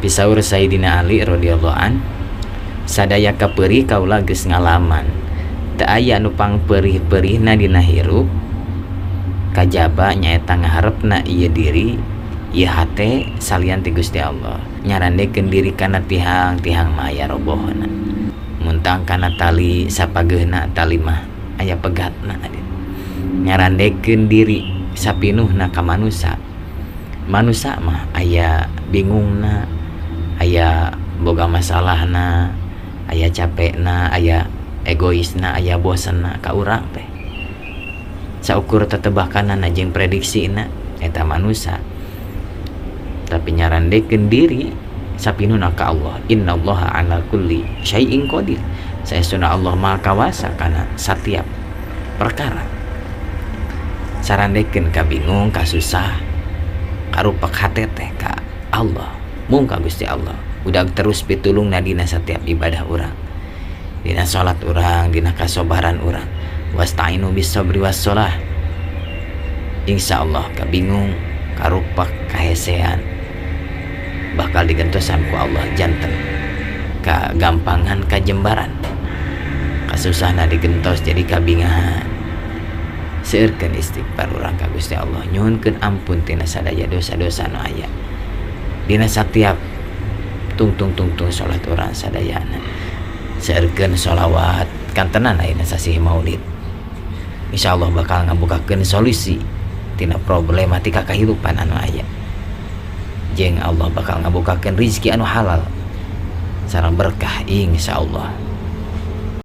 Pisaur Sayyidina Ali radhiyallahu an, sadaya kapeurih kaula geus ngalaman. Teu aya nu pangpeurih-peurihna dina hirup kajaba nyaeta ngaharepna ieu diri, ieu hate salian ti Gusti Allah. Nyarandekeun diri kana tihang, tihang mah aya robohna. Muntang kana tali sapageuna tali mah aya pegatna. Nyarandekeun diri sapinuhna ka manusa. Manusa mah aya bingungna, aya boga masalahna, aya capekna, aya egoisna, aya bosenna ka urang teh. Saukur tetebakanana jeung prediksina eta manusa. Tapi nyarandekeun diri sapinuhna ka Allah. Innallaha ala kulli syai'in qadir. Saestuna Allah Maha Kawasa kana satiap perkara. Sarandekeun ka bingung, ka susah, karupak hate teh ka Allah. Mung ka Gusti Allah. Udag terus pitulungna dina setiap ibadah urang, dina salat urang, dina kasobaran urang. Wasta'inu bis sabri was shalah. Insyaallah kabingung, karupak, kahesean bakal digentosan ku Allah janten kagampangan, kajembaran. Kasusahna digentos jadi kabingahan. Seueurkeun istighfar urang ka Gusti Allah, nyuhunkeun ampun tina sadaya dosa-dosa nu aya dina satiap tungtung-tungtung salat urang sadayana. Seueurkeun sholawat kantenan ayeuna sasih Maulid. Insyaallah bakal ngabukakeun solusi tina problematika kahirupan anu aya. Jeung Allah bakal ngabukakeun rizki anu halal sareng berkah insyaallah.